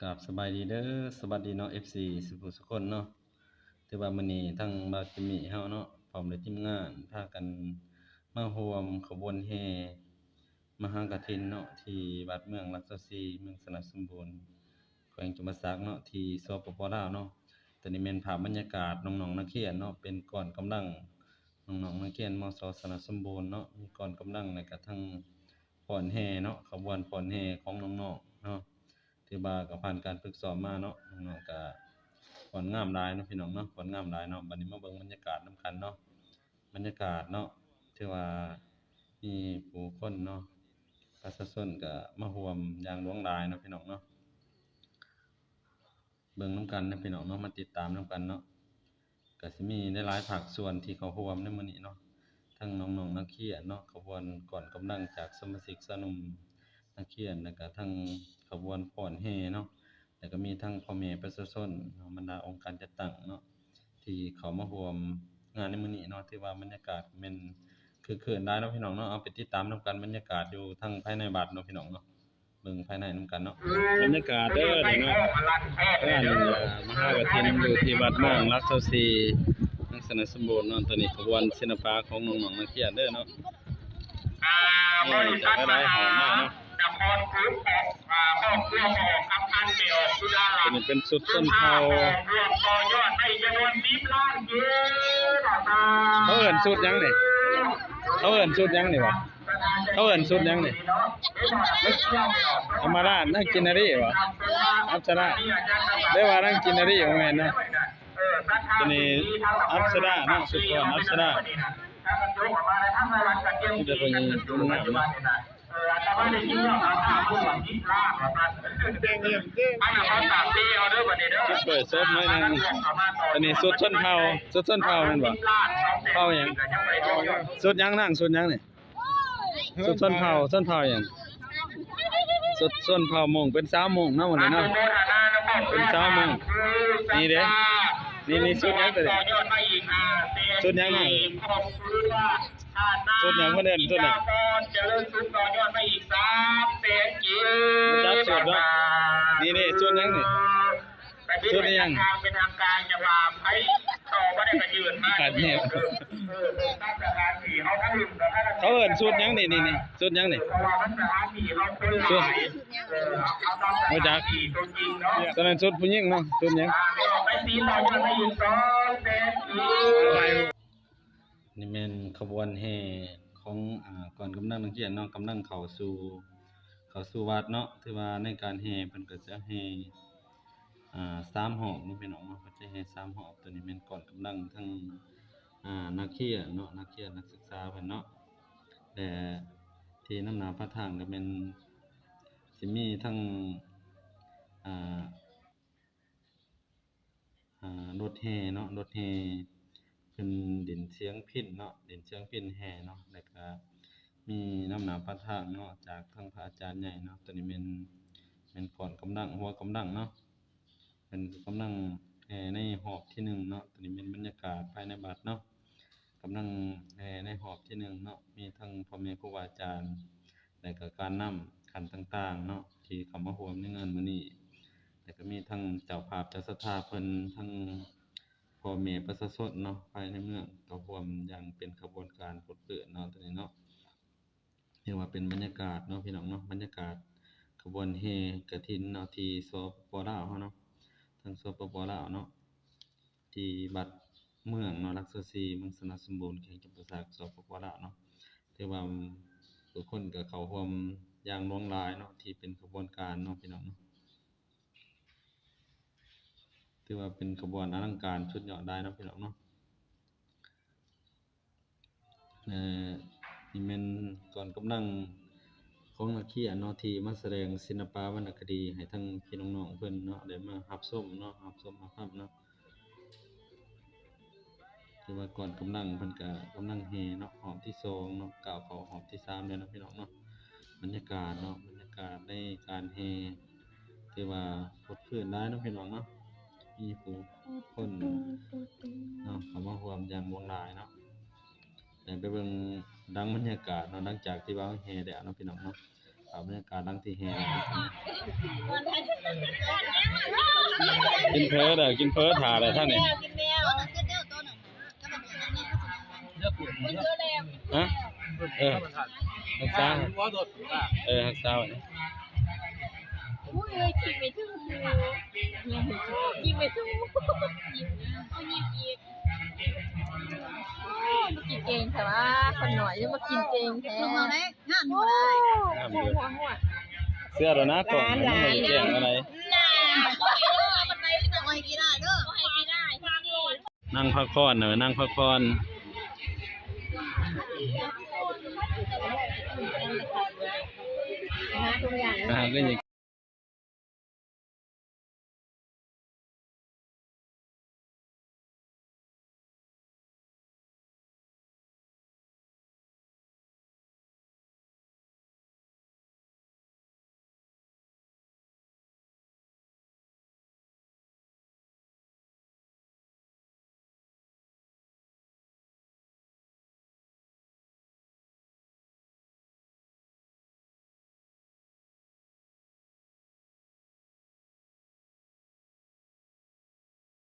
ກາບສະບາຍດີເດີ ສະຫວັດດີເນາະ ເອັຟຊີ ສູ່ຜູ້ສູ່ຄົນເນາະ. ຖືວ່າມື້ນີ້ທາງບ່າວຈິມມີເຮົາເນາະ ພ້ອມດ້ວຍທີມງານ ພາກັນມາຮ່ວມຂະບວນແຫ່ມະຫາກະຖິນເນາະ ທີ່ວັດເມືອງຫຼັກຊາວສີ່ ເມືອງຊະນະສົມບູນ ແຂວງຈຳປາສັກເນາະ ທີ່ ສປປ ລາວເນາະ. ຕອນນີ້ແມ່ນພາບບັນຍາກາດນ້ອງໆນັກຮຽນເນາະ ເປັນກ້ອນກຳລັງ ນ້ອງໆນັກຮຽນ ມສ ຊະນະສົມບູນເນາະ ມີກ້ອນກຳລັງ ແລ້ວກະທັງຟ້ອນແຫ່ເນາະ ຂະບວນຟ້ອນແຫ່ຂອງນ້ອງໆເນາະ. ຖືວ່າກໍຜ່ານການຝຶກຊ້ອມມາເນາະ ນ້ອງໆກໍຟ້ອນງາມຫຼາຍເນາະ ພີ່ນ້ອງເນາະ ຟ້ອນງາມຫຼາຍເນາະ. ບັດນີ້ມາເບິ່ງບັນຍາກາດນຳກັນເນາະ ບັນຍາກາດເນາະ ຖືວ່າມີຜູ້ຄົນເນາະ ປະຊາຊົນກໍມາຮ່ວມຢ່າງຫຼວງຫຼາຍເນາະ ພີ່ນ້ອງເນາະ. ເບິ່ງນຳກັນເນາະ ພີ່ນ້ອງເນາະ ມາຕິດຕາມນຳກັນເນາະ. ກໍຊິມີຫຼາຍໆພາກສ່ວນທີ່ເຂົ້າຮ່ວມໃນມື້ນີ້ເນາະ ທັງນ້ອງໆນັກຮຽນເນາະ ຂະບວນກ້ອນກຳລັງຈາກສະມາຊິກຊາວໜຸ່ມນັກຮຽນ ແລ້ວກະທັງຂະບວນຟ້ອນແຫ່ເນາະ ແລ້ວກະມີທັງພໍ່ແມ່ປະຊາຊົນເນາະ ບັນດາອົງການຈັດຕັ້ງເນາະ ທີ່ເຂົ້າມາຮ່ວມງານໃນມື້ນີ້ເນາະ. ຖືວ່າບັນຍາກາດແມ່ນຄຶກຄື້ນຫຼາຍເນາະ ພີ່ນ້ອງເນາະ. ເອົາໄປຕິດຕາມນຳກັນ ບັນຍາກາດຢູ່ທາງພາຍໃນວັດເນາະ ພີ່ນ້ອງເນາະ. ເບິ່ງພາຍໃນນຳກັນເນາະ ບັນຍາກາດເດີ ນີ້ເນາະ ງານມະຫາກະຖິນຢູ່ທີ່ວັດເມືອງຫຼັກຊາວສີ່ ເມືອງຊະນະສົມບູນເນາະ. ຕອນນີ້ຂະບວນສິລະປະຂອງນ້ອງໆນັກຮຽນເດີເນາະ ເອີ ຈາກຫຼາຍໆຫ້ອງມາເນາະ ນະຄອນຂຸນທອງ ອາ ຄອບຄົວຂອງຄຳພັນ ແມ່ອອກສຸດາລັດ ຕົວນີ້ເປັນຊຸດຊົນເຜົ່າ ຮວມຕໍ່ຍອດໄດ້ຈຳນວນສິບລ້ານກີບ. ເຂົາເອີ້ນຊຸດຫຍັງນີ້? ເຂົາເອີ້ນຊຸດຫຍັງນີ້ຫວາ? ເຂົາເອີ້ນຊຸດຫຍັງນີ້? ອຳມາລາດ ນາງກິນນາຣີຫວາ? ອັບສະລາ ຫຼືວ່ານາງກິນນາຣີ ບໍ່ແມ່ນເນາະ. ຕົວນີ້ອັບສະລາເນາະ ຊຸດກ່ອນອັບສະລາ ມີແຕ່ຜູ້ຍິງງາມເນາະ. ເປີດສົບໜ້ອຍໜຶ່ງ ອັນນີ້ຊຸດຊົນເຜົ່າ ຊຸດຊົນເຜົ່າແມ່ນບໍ່? ເຜົ່າຫຍັງ? ຊຸດຫຍັງນາງ? ຊຸດຫຍັງນີ້? ຊຸດຊົນເຜົ່າ ຊົນເຜົ່າຫຍັງ? ຊຸດຊົນເຜົ່າມົ້ງ ເປັນຊາວມົ້ງເນາະ ມື້ນີ້ເນາະ ເປັນຊາວມົ້ງ. ນີ້ເດ້ ນີ້ ນີ້ຊຸດຫຍັງຕົວນີ້? ຊຸດຫຍັງນະ? ຊຸດຫຍັງ ເພິ່ນເອີ້ນຊຸດຫຍັງ? ຈັກຊຸດເນາະ ນີ້ເດ້ ຊຸດຫຍັງນີ້? ຊຸດອີ່ຫຍັງ? ຂາດແນວ ເຂົາເອີ້ນຊຸດຫຍັງນີ້? ນີ້ ນີ້ ຊຸດຫຍັງນີ້? ຊຸດ ບໍ່ຈັກ ຕົວນັ້ນຊຸດຜູ້ຍິງເນາະ ຊຸດຫຍັງ? ນີ້ແມ່ນຂະບວນແຫ່ຂອງ ອາ ກອງກຳລັງນັກຮຽນເນາະ ກຳລັງເຂົ້າສູ່ ເຂົ້າສູ່ວັດເນາະ. ຖືວ່າໃນການແຫ່ເພິ່ນກໍຈະແຫ່ ອາ ສາມຮອບເນາະ ພີ່ນ້ອງເນາະ ເພິ່ນຈະແຫ່ສາມຮອບ. ຕົວນີ້ແມ່ນກອງກຳລັງທັງ ອາ ນັກຮຽນເນາະ ນັກຮຽນນັກສຶກສາເພິ່ນເນາະ ແລະ ທີ່ນຳໜ້າພາທາງກໍແມ່ນຊິມີທັງ ອາ ອາ ລົດແຫ່ເນາະ ລົດແຫ່ເພິ່ນຫຼິ້ນສຽງພິນເນາະ ຫຼິ້ນສຽງພິນແຫ່ເນາະ ແລ້ວກະມີນຳໜ້າພາທາງເນາະ ຈາກທາງພະອາຈານໃຫຍ່ເນາະ. ຕົວນີ້ແມ່ນ ແມ່ນກອງກຳລັງ ຫົວກຳລັງເນາະ ເພິ່ນກຳລັງແຫ່ໃນຮອບທີໜຶ່ງເນາະ. ຕົວນີ້ແມ່ນບັນຍາກາດພາຍໃນວັດເນາະ ກຳລັງແຫ່ໃນຮອບທີໜຶ່ງເນາະ ມີທັງພໍ່ແມ່ຄູບາອາຈານ ແລະກະການນຳຂັ້ນຕ່າງໆເນາະ ທີ່ເຂົ້າມາຮ່ວມໃນງານມື້ນີ້ ແລະກະມີທັງເຈົ້າພາບເຈົ້າສັດທາເພິ່ນ ທັງພໍ່ແມ່ປະຊາຊົນເນາະ ພາຍໃນເມືອງ ກໍຮ່ວມຢ່າງເປັນຂະບວນການຟົດຟື້ນເນາະ ຕົວນີ້ເນາະ. ຖືວ່າເປັນບັນຍາກາດເນາະ ພີ່ນ້ອງເນາະ ບັນຍາກາດຂະບວນແຫ່ກະຖິນເນາະ ທີ່ ສປປ ລາວເຮົາເນາະ ທາງ ສປປ ລາວເນາະ ທີ່ວັດເມືອງເນາະ ຫຼັກຊາວສີ່ ເມືອງຊະນະສົມບູນ ແຂວງຈຳປາສັກ ສປປ ລາວເນາະ. ຖືວ່າທຸກຄົນກໍເຂົ້າຮ່ວມຢ່າງຫຼວງຫຼາຍເນາະ ທີ່ເປັນຂະບວນການເນາະ ພີ່ນ້ອງເນາະ. ຖືວ່າເປັນຂະບວນອະລັງການສຸດຍອດຫຼາຍເນາະ ພີ່ນ້ອງເນາະ. ເອີ ນີ້ແມ່ນກອງກຳລັງຂອງນັກຮຽນເນາະ ທີ່ມາສະແດງສິລະປະວັນນະຄະດີໃຫ້ທັງພີ່ນ້ອງໆເພິ່ນເນາະ ໄດ້ມາຮັບຊົມເນາະ ຮັບຊົມຮັບຟັງເນາະ. ຖືວ່າກອງກຳລັງເພິ່ນກະກຳລັງແຫ່ເນາະ ຮອບທີສອງເນາະ ກ້າວເຂົ້າຮອບທີສາມແລ້ວເນາະ ພີ່ນ້ອງເນາະ. ບັນຍາກາດເນາະ ບັນຍາກາດໃນການແຫ່ ຖືວ່າຟົດຟື້ນຫຼາຍເນາະ ພີ່ນ້ອງເນາະ. ມີຜູ້ຄົນເນາະ ເຂົ້າມາຮ່ວມຢ່າງຫຼວງຫຼາຍເນາະ. ແຕ່ໄປເບິ່ງຫຼັງບັນຍາກາດເນາະ ຫຼັງຈາກທີ່ວ່າແຫ່ແລ້ວເນາະ ພີ່ນ້ອງເນາະ. ພາບບັນຍາກາດຫຼັງທີ່ແຫ່ແລ້ວເນາະ. ກິນເຝີເດີ້ ກິນເຝີຖ້າແລ້ວທ່ານນີ້. ຮະ? ເອີ ຮັກສາ ເອີ ຮັກສາໄວ້. ໂອ້ຍ ກິນໄປເຖິງ ກິນໄປເຖິງ ກິນອີກ. ໂອ້ຍ ມາກິນເກັ່ງແທ້ວ່າ ຄົນໜ້ອຍຍັງມາກິນເກັ່ງແທ້. ງາມຢູ່ ງາມຢູ່. ເຊື່ອແລ້ວນະ ກ້ອງມັນບໍ່ໄດ້ແຈ້ງປານໃດ. ນັ່ງພັກຜ່ອນເດີ້ ນັ່ງພັກຜ່ອນ. ຫາກໍຍັງ